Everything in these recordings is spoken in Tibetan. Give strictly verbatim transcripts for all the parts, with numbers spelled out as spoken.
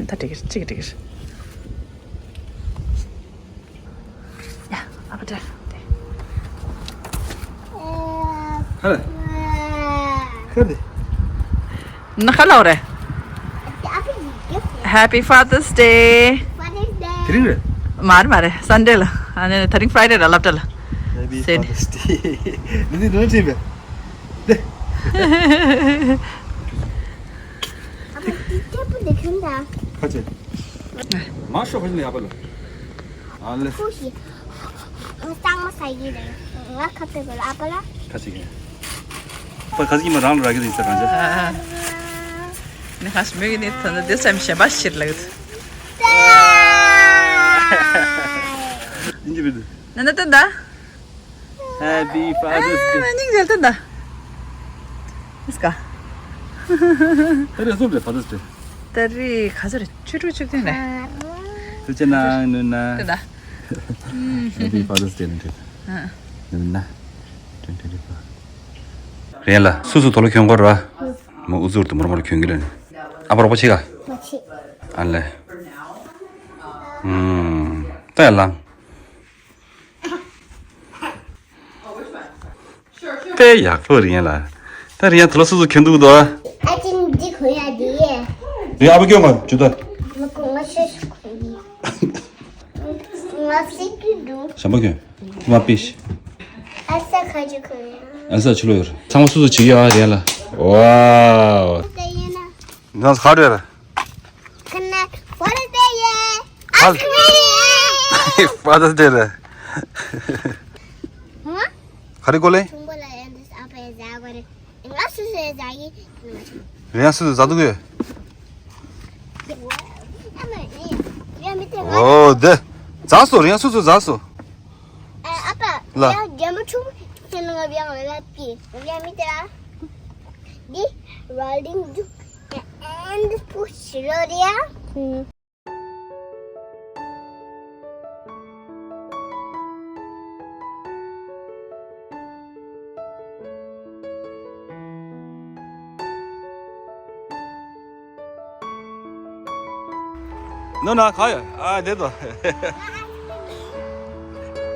ད་འགྲིག་གི་རེད། གཅིག་གི་འགྲིག་གི་རེད། ཡ། ཨ་ཕ་དྲ། ཧ་ལས། ཁ་དེ། ན་ཁ་ལའོ་རེད། Happy Father's Day. དེ་རིང་རེད། མ་རེད་མ་རེད། Sunday ལ། ཨ་ནི་དེ་རིང་Friday ར་སློབ་གྲྭ་ལ། Happy Father's Day. འདི་འདི་ནོར་ཆེན་པས། དེ། ཨ་ཕ་དེ་ཁྱེད་པོ་དེ་ཁྱོད་ད། ཁ་ཆེ། མ་ཤོག་ཁ་ཆེ་ནས་ཡག་པ་ལ། ཨ་ལེ། ཁུ་ཤི། གཙང་མ་ཟ་གི་རེད། ང་ཁ་ཕེབས་པ་ལ་ཨ་ཕ་ལ། ཁ་ཆེ་གི། ཨ་ཕ་ཁ་ཆེ་གི་མ་རང་ལ་རག་གི་རེད་ས་གང་ཆ། ནི་ཧ་སྨོས་གི་ནི་ད་ནི་དེ་སེམས་གཞན་པ་ཤིར་ལ་གི། ཨིན་ཇི་བི་དུ། ན་ན་ད་ད། Happy Father's Day. ཨ་ནི་འཇལ་ཏེ་ད། ཨིས་ཀ། ད་རེས་སུ་རེད་Father's Day. ད་རེས་ག་ཚོད་རེད། ཆུ་ཕྲུག་ཆུ་ཐུན་རེད། ཐུགས་རྗེ་གནང་ནུ་ན། ད་ད། Happy Father's Day ནུ་ན། ནུ་ན། ཊེན་ཊི་ཊི་ཕོར། རེད་ལ་སུ་སུ་དོ་ལོ་གྱོན་གོ་ར། མོ་ཨུ་ཚུགས་དུ་མོར་མོར་གྱོན་གི་རེད། ཨ་ཕ་རོགས་པ་ཆེ་ག། མ་ཆེ། ཨ་ལེ། ཨུམ། ད་ཡ་ལང་། དཔེ་ཡག་པོ་རེད་ལ། ད་རེད་ཡ་དེ་ལ་སོ་སོ་གྱོན་འདུག་དོ། ཨ་ཅིན་འདི་གོན་ཡ་འདི། རེད་ཨ་ཕ་སྐྱོན་མ་ཇུ་ད། ང་གོན་ང་ཤེས་ཤིག་གོན་ཡིན། ང་སྲིད་ཀྱི་འདུག་ཞམ་པ་གྱོན། དེ་མ་པིཤ། ཨ་ས་ཁ་ཅིག་གོན་ཡ། ཨ་ས་ཆུ་ལོ་ཡོར། ཚང་མ་སོ་སོ་བྱེད་ཡ་རེད་ལ། ཝའོ། ད་ཡིན་ན། ང་ཁ་རེད། Can I Father's Day, yeah. Father's Day རེད། ག་རེ་གོ་ལེ། ཆུང་པོ་ལ་ཡང་འདི་ཨ་ཕས་ཟ་དགོས་རེད། ང་སུ་སུ་ཟ་གི། རེད་ཡང་སུ་སུ་ཟ་འདུག་གི། ཨ་མ་རེད། ཡང་མི་དེ་ང་། ཨོ་དེ། ཟ་སོ་རེད་ཡང་སུ་སུ་ཟ་སོ། ཨ་ཨ་ཕ། ལ། ཡང་རྒན་པོ་ཆུང་ཆེན་ང་ཡང་ལབ་ཀྱི། ཡང་མི་དེ་ལ། འདི་rolling འདུག and push རོ་རེད་ཡ། ནོ་ན་ག་ཡོད། ཨ་དེ་དོ།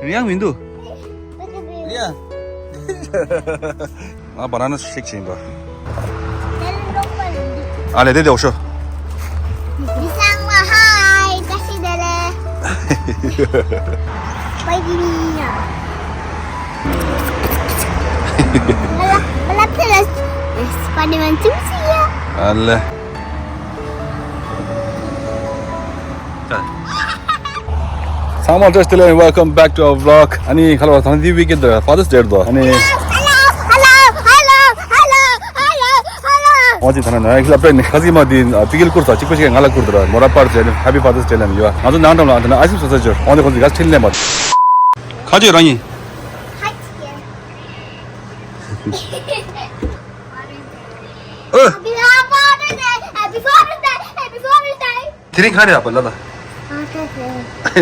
རེད་ཡང་མི་འདུག་ཡ། ང་བ་ན་ན་ཤེག་བྱིན་པ། ཨ་ལེ་དེ་དེ་འོ་ཤོ། ཧའི་བཀྲ་ཤིས་བདེ་ལེགས། Spider-Man ཨ་ལེ། ཚང་མ་བཀྲ་ཤིས་བདེ་ལེགས། Welcome back to our vlog. ཨ་ནི་ཁ་ལོ་ཐང་དེ་weekend Father's Day དོ། ཨ་ནི། Hello, hello, hello, hello, hello, hello. འོ་ཅི་ཐ་ན་ན་ཁི་ལ་པེ་ནི་ཁ་ཟི་མ་དི་པི་ཀིལ་ཀུར་ས་གཅིག་པ་ཞིག་ང་ལ་ཀུར་དོ་ར། མོ་ར་པར་ཅེ་ནི་Happy Father's Day ལ་ནི་ཡོད། ང་ཚོ་ནང་འགྲམ་ལ་ཨ་ཐ་ན་ཨ་ཞིབ་ས་ས་ཅོ། འོ་ནི་ཁོ་ཚི་ག་ཁྲིན་ལེ་མ། ཁ་ཅོ་རང་ཡིན། ཨ། Happy Father's Day, Happy Father's Day, Happy Father's Day. དེ་རིང་ག་རེ་ཡག་པ་ལ་ལ།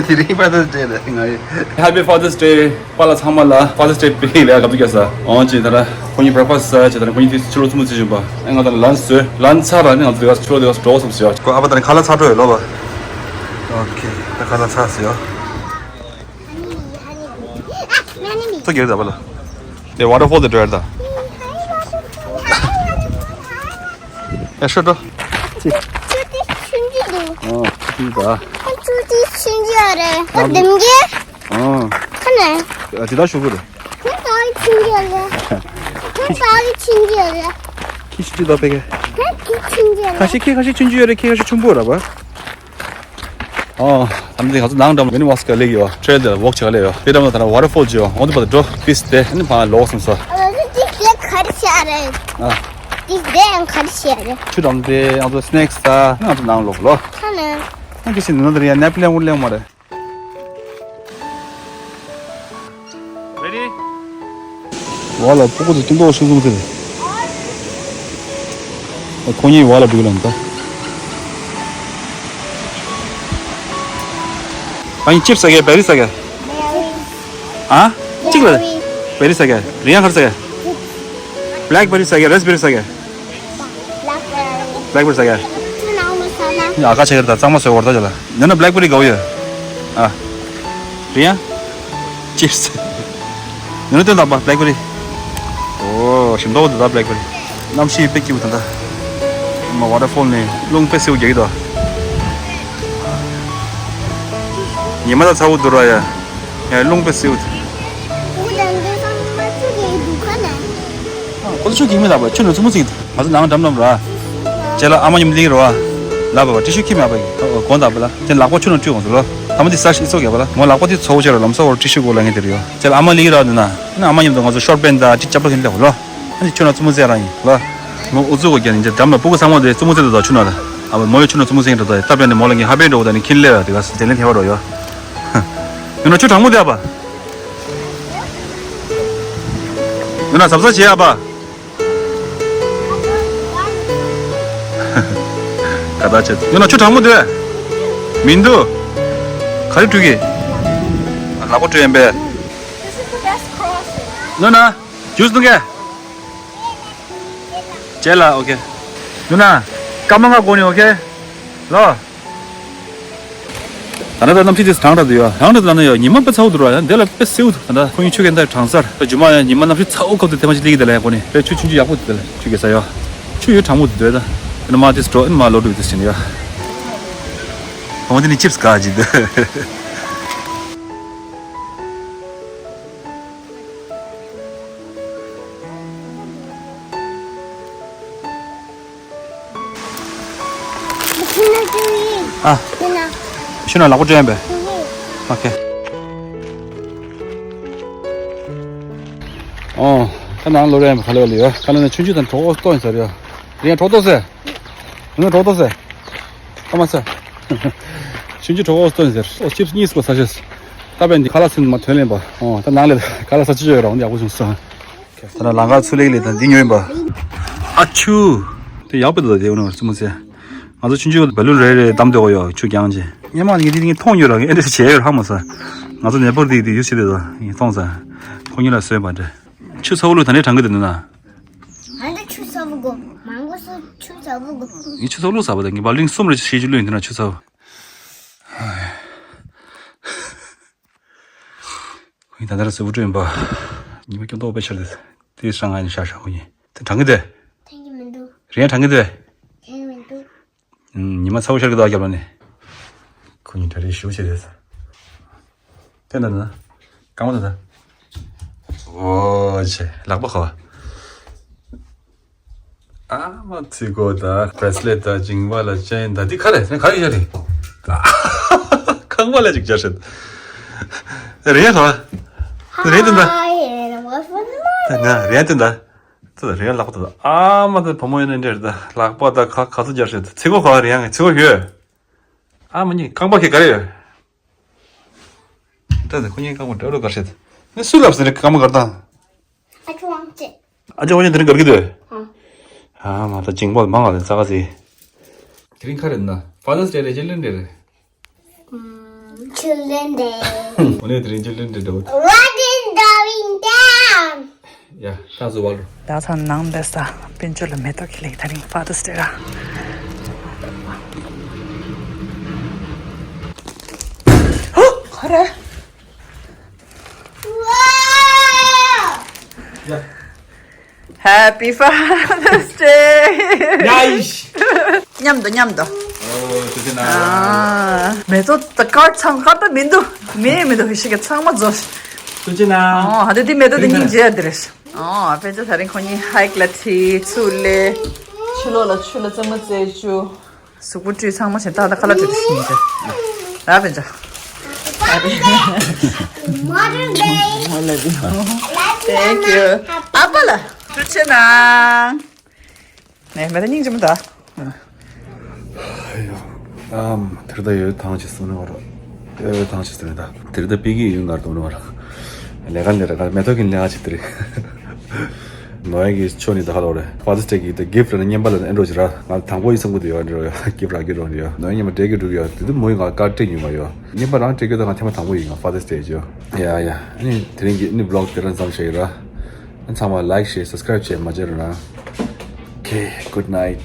དེ་རིང་Father's Day ལ་ང་ཡི། Happy Father's Day པཱ་ལགས་ཚང་མ་ལ་Father's Day པི་ལ་ག་ཚོད་ཀྱ་ས། འོང་ཅི་ད་ར་ཁོ་གཉིས་breakfast ཟ་ཅི་ད་ར་ཁོ་གཉིས་དེ་ཕྱི་ལོགས་ཙུ་མོ་ཙི་བཞིན་པ། ཨེ་ང་ད་ལན་ཟོས་ལན་ཚར་ར་ནི་ང་ཚོ་དེ་ག་ཕྱི་ལོགས་དེ་ག་འགྲོ་བསམ་ཟེར་ཡ། ཁོ་ཨ་ཕ་ད་ནི་ཁ་ལག་ཚར་འགྲོ་ཡོད་ལོ་བ། ཨོ་ཁེ་ད་ཁ་ལག་ཚར་ཟེར་ཡ། ཚོ་གེར་ད་བ་ལ། དེ་waterfall དེ་འགྲོ་ཡ་ད། ཡ་ཤོད་འགྲོ། ཅི། ཆུ་དེ་ཆུང་ཆུང་འདུག་ཨོ་ཆུ་ཆུང་ད། ཆུ་དེ་ཆུང་ཆུང་རེད། ཨོ་ལྡེམ་གི། ཨོ། ཁ་ནས། ཨ་ཅི་ད་ཤོད་གི་རེད། ཁོ་ད་གི་ཆུང་ཆུང་རེད། ཁོ་ད་གི་ཆུང་ཆུང་རེད། ཁྱི་ཤི་ཅི་ད་པེ་གི། ཁོ་གི་ཆུང་ཆུང་རེད། ཁ་ཤི་ཁྱི་ཁ་ཤི་ཆུང་ཆུང་རེད། ཁྱི་ཁ་ཤི་ཆུང་པོ་རེད་པ། ཨོ། ཨ་ནི་ང་ཚོ་ནང་འགྲམ་ལ་ཡུ་ནི་ཝར་སི་ཊི་ལ་ཡོད། ཊེལ་དེ་ལ་ཝོག་བྱེད་ག་ལ་ཡོད། དེ་འགྲམ་ལ་ད་ནི་waterfall ཅིག་ཡོད། འོ་དེ་བར་དུ་འགྲོ། པིས་དེ་ཨ་ནི་ཕ་ལོག་སོང་ས། ཨ་ལ་དེ་དེ་ག་རེ་བྱས་རེད། ཨ། དེ་དེ་ཡང་ག་རེ་བྱས་རེད། ཆུ་འགྲམ་དེ་ང་ཚོ་སི་ནེག་སི་ཟ། ང་ཚོ་ནང་ལོག་ལོ། ཁ་ནས། ང་གི་ཤི་ནང་དེར་ཡ་ནེ་པི་ལེན་འུར་ལེན་མ་རེད། Ready? བ་ལ་ཕྲུ་གུ་ཚོ་སྟོན་ཐོག་ཤིང་ཟུང་ཟེར། ཁོ་གཉིས་བ་ལ་འགྲོ་གི་ལ་འདི། ཨ་ནི་ཅིབ་ཟ་གི་བེ་རི་ཟ་གི། ཨ། གཅིག་ལ། བེ་རི་ཟ་གི། རེད་ཡང་ག་རེ་ཟ་གི། བྷེ་ལེག་བེ་རི་ཟ་གི། རེ་སི་བེ་རི་ཟ་གི། བྷེ་ལེག་བེ་རི་ཟ་གི། ཆུ་ནང་མ་ཟ་ན་ ཨ་ཁ་ཆེ་གི་ད་གཙང་མ་བཟོས་བར་ད་ཅ་ལ། ཉོ་ན་བྷེ་ལེག་བེ་རི་དགའ་བོ་ཡོད། ཨ། རེད་ཡ། ཅིབ་སི། ཉོ་ན་སྟོན་དང་པ་བྷེ་ལེག་བེ་རི། ཨོ་ཞིམ་མདོག་འདུག་ད་བྷེ་ལེག་བེ་རི། གནམ་གཤིས་དཔེ་སྐྱིད་པོ་ད་ད། མ་ཝ་ཊར་ཕོལ་ནས་རླུང་དཔེ་སེའུ་རྒྱག་གི་འདུག་ཉི་མ་ད་ཚ་བོ་འདུག་ར་ཡ། ཡ་རླུང་དཔེ་སེའུ་ད། ཁོ་ཚོ་ཆུ་གིས་མི་ལབ་པ་ཆུ་ནང་ཙུ་མོ་ཟིག་ང་ཚོ་ནང་འགྲམ་འགྲམ་ར། ཅེ་ལ་ཨ་མ་མཉམ་ལིག་ར་བ། ལབ་པ་ཏི་ཤུ་ཁྱིམ་ཡ་པ་གི་གོང་དག་པ་ལ་དེ་ལག་པ་ཆུ་ནང་བཀྲུས་འོང་ཟེར་ལོ། ཐ་མ་དེ་ས་ཞིག་སོགས་ཡ་པ་ལ་མོ་ལག་པ་དེ་ཚོ་བོ་ཆེ་ར་ལམ་སོགས་བར་ཏི་ཤུ་གོ་ལ་ངེས་དེ་རེད་ཡོ། ཅེ་ལ་ཨ་མ་ལིག་ར་འདུག་ན་ཨ་མ་མཉམ་དུ་ང་ཚོ་ཤོར་པན་དང་ཏི་ཅབ་ལ་ཁྱིམ་ལེ་བ་ལོ། ཨ་ནི་ཆུ་ནང་ཙུ་མོ་ཟེར་རང་ཡིན་ལ། མོ་ཨུ་ཚུགས་གོ་རྒྱ་ནི་འདམ་ལ་སྤུ་གུ་ཚང་མ་དེ་ཙུ་མོ་ཟེར་དུ་ད་ཆུ་ནང་ལ། ཨ་མོ་ཡོ་ཆུ་ནང་ཙུ་མོ་ཟེར་འགྲོ་ད་ཡ་སྟབས་ཡ་ནི་མོ་ལ་ངས་ཧ་པན་འགྲོ་གོ་ད་ནི་ཁྱིམ་ལེ་བ་དེ་ག་ཟེར་ལེན་ཐེ་བ་རོ་ཡོ། ཡོ་ན་ཆུ་གྲང་མོ་དེ་ཨ་པ། ཡོ་ན་ཟབ་ཟབ་བྱེད་ཨ་པ། ག་ད་ཆེ་ཡོ་ན་ཆུ་གྲང་མོ་དེ། མི་འདུག་ག་རེ་བྲུས་གི། ལག་པ་བྲུས་ཡིན་པས། ཡོ་ན། ཇུས་འཐུང་གས། ཅེ་ལ་ཨོ་ཁེ། ཡོ་ན། སྐར་མ་ལྔ་འགོར་ནི་ཨོ་ཁེ། ལོ། ད་ནི་ད་གནམ་གཤིས་དེ་གྲང་དྲགས་འདུག་ཡ། གྲང་དྲགས་འདུག་ལབ་ན་ཡ་ཉི་མ་དཔེ་ཚ་བོ་འདུག་ར་ཡ། འདི་ལ་དཔེ་སེའུ་འདུག་ད་ལྟ་ཁོ་གཉིས་ཆུ་གན་ད་གྲང་སར་ད་རྒྱུ་མ་ཡ་ཉི་མ་གནམ་གཤིས་ཚ་བོ་སྐབས་དེ་དེ་མ་ཅིག་སླེབས་ཀྱི་དེ་ལ་ཡ་ཁོ་ནི་དཔེ་ཆུ་ཆུང་ཆུང་ཡག་པོ་འདུག་དེ་ལ་ཆུ་གན་ས་ཡ། ཆུ་ཡོད་གྲང་མོ་འདུག་དེ་ད་དེ་ནི་མ་དེ་སྤྲོ་ཨེ་མ་ལོ་འགྲོ་དེ་ཟིན་ཡ། ཁོང་དེ་ནི་ཅིབ་སི་ག་ཅིག་འདུག་ཨ། ཤུ་ན་ལག་པ་སྤྲད་ཡིན་པས། ཨོ་ཁེ། ཨོ། ཁ་ནང་ལོ་རེ་ཡིན་པ་ཁ་ལོ་ལ་ཡོད། ཁ་ལོ་ནས་ཆུང་ཆུང་དང་གྲོགས་ཏོ་ཡིན་ཟེར་ཡོད། རེད་ཡ་གྲོགས་ཏོ་ཟེར། ཡིན་ན་གྲོགས་ཏོ་ཟེར། ཨ་མ་ཟེར། ཆུང་ཆུང་གྲོགས་ཏོ་ཡིན་ཟེར། ཨོ་ཅིབ་སི་གཉིས་སུ་ས་ཤེས། ད་པན་འདི་ཁ་ལག་ཚུན་མ་ཐོན་ལེན་པ། ཨོ་ད་ནང་ལས་ཁ་ལག་ས་ཆུ་ཡོད་ར་འོང་ཡག་པོ་བྱུང་སོང་། ད་ནང་ལང་ཀ་ཚུ་ལེགས་ལེགས་དང་འདི་ཉོས་ཡིན་པ། ཨ་ཆུ། དེ་ཡག་པོ་འདུག་དེ་འོ་ན་བར་ཙི་མོ་ཚེ། ང་ཚོ་ཆུང་ཆུང་བ་ལུན་རེ་རེ་བསྡམས་སྡོད་དགོས་ཡོད་ཆུ་རྐྱང་ཅན། སྙེ་མ་ངས་འདི་ངས་མཐོང་ཡོད་ར་ངས་ཨེ་འདྲ་བྱས་ཡོད་ཧ་མ་སོང་། ང་ཚོ་ནེ་པར་འདི་འདི་ཡུལ་ཤི་དེ་ད་ངས་མཐོང་ཙང་། ཁོ་གཉིས་ལ་གསོས་པ་འདྲ། ཆུ་ཚ་བོ་ལུ་ད་ནས་གྲང་གི་འདུག་ན། ང་ཚོ་ཆུ་ཚ་བོ་དགོས། མང་པོ་སོ་ཆུ་ཚ་བོ་དགོས། ངས་ཆུ་ཚ་བོ་ལུ་ཟ་བ་དང་ངས་བ་ལིང་གསུམ་རེ་ཞེ་ཅུ་ལུ་ཡིན་འདུག་ན་ཆུ་ཚ་བོ། ཁོ་གཉིས་ད་ལྟ་ར་གསོད་པོ་སྤྲོད་ཡིན་པ། ཉི་མ་སྐྱོ་མདོག་དཔེ་ཤར་ཏེ། དེའི་སྲང་ང་ནས་ཤར་ཤར་ཁོ་གཉིས། དེ་གྲང་གི་དེ། ཐེངས་ཀྱི་མི་འདུག་རེད་གྲང་གི་དེ། ཐེངས་མི་འདུག་ཉི་མ་ཚ་བོ་ཤར་གི་འདུག་རྒྱབ་ལ་ནས། ཁོ་གཉིས་གྲ་རེ་ཞུ་བྱེད་དེ། དེ་འདྲ་ན། གང་བ་ད་ད། ཨོ་ཆེ་ལག་པ་ཁ་བ། ཨ་མ་ཚིག་གོ་ད་བེ་སི་ལེ་ད་འཇིང་བ་ལ་ཅན་ད་འདི་ག་རེ་ཟེར་ག་རེ་ཡ་རེད། ཁང་པ་ལ་ཅིག་སྦྱར་ཤད། རེད་ཧ། རེད་དུ་ད། ད་ན་རེད་དུ་ད། ད་རེད་ལག་པ་ད་ཨ་མ་ད་བུ་མོ་ཡོད་ན་འདྲེར་ད་ལག་པ་ད་ག་ག་ཚོད་སྦྱར་ཤད་ཚིག་གོ་ག་རེད་ཡང་ཚིག་གོ་ཡོད། ཨ་མ་གཉིས་ཁང་པ་ཁེ་ག་རེ་ཡོད། ད་ད་ཁོ་གཉིས་ཁང་པ་འདྲ་རོ་ག་ཤད། ནི་སུ་ལབ་ཟེར་ཁང་པ་གར་དང་། ཨ་ཅོ་དབང་ཆེ། ཨ་ཅོ་དབང་ཆེ་དེ་རིང་གར་གི་འདུག་ཨ་མ་ད་འཇིང་པོ་མང་བ་ལ་ཙག་ཙིག་དེ་རིང་ག་རེ་ན་Father's Day རེད་Children Day རེད། Children Day. འོ་ནས་དེ་རིང་Children Day འདྲ་བོ། What is going down? ཡ་ད་སུ་བ་ལོ། ད་ཚང་ནང་འདས་ས་དཔལ་འབྱོར་ལ་མེ་ཏོག་གི་ལེགས་ད་རིང་Father's Day ར། ཧོ་ག་རེ། Happy Father's Day. ཡ་ཡིས། མཉམ་དུ་མཉམ་དུ། ཨོ་ཐུགས་རྗེ་གནང་། ཨ་མེ་ཏོག་ད་དཀར་ཚང་དཀར་ད་མི་འདུག་མེད་མི་འདུག་ཤི་ག་ཚང་མ་རྫོགས། ཐུགས་རྗེ་གནང་། ཨོ་ཧ་དེ་དེ་མེ་ཏོག་དེ་སྙིང་རྗེ་དེ་རེད། ཨོ་དཔེ་ཆ་ད་རིང་ཁོ་གཉིས་ཧའིག་ལ་ཁྲིད་ཚུར་སླེབས། ཕྱི་ལོགས་ལ་ཆུ་ལ་རྩེད་མོ་རྩེ་བཅུག་གཟུགས་པོ་བཀྲུས་ཚང་མ་བྱས་ད་ད་ཁ་ལག་བཀྲུས་ཏེ་ཕྱིན་ཏེ། ར་བེ་འཇོ། Mother's Day. Thank you. ཨ་པ་ལ་ཐུགས་རྗེ་གནང་། ནས་མེད་ད་སྙིང་རྗེ་མོ་ད། ཨམ་དེར་ད་ཡོད་ཐང་ཆེ་སོང་ནི་བ་རོ། ཡོད་ཐང་ཆེ་སོང་ནི་ད། དེར་ད་པི་གི་ཡུན་གར་དུ་ནི་བ་རོ། ལས་ཀ་ལས་ར་ག་མེ་ཏོག་གི་ལས་ཀ་ཅིག་དེ་རེད། ནོ་ཡ་གི་ཆོ་ནི་ད་ཧ་ལོ་རེད། Father's Day གི་ད་gift ར་ནི་རྔན་པ་ལ་ཨེ་འགྲོ་ཅི་ར། ང་དང་པོ་ཡིན་བསམ་གི་འདུག་ཡོད་འགྲོ་ཡོད། gift ར་གི་འགྲོ་འདུག་ཡོད། ནོ་ཡ་རྔན་པ་འབྲས་གི་འགྲུབ་ཡོད། དེ་དུ་མོ་ཡི་ང་ཀར་སྤྲད་ཉུང་བ་ཡོད། རྔན་པ་རང་སྤྲད་གི་ད་ང་ཐེངས་མ་དང་པོ་ཡིན། ང་Father's Day ཅོ། ཡ་ཡ། ཨ་ནི་དེ་རིང་གི་ཨ་ནི་vlog དེ་རང་མཚམས་བཞག་ཡོད་ར། ཨ་ཚང་མ་like share subscribe བྱས་མ་བརྗེད་རོགས་གནང་། Okay, good night.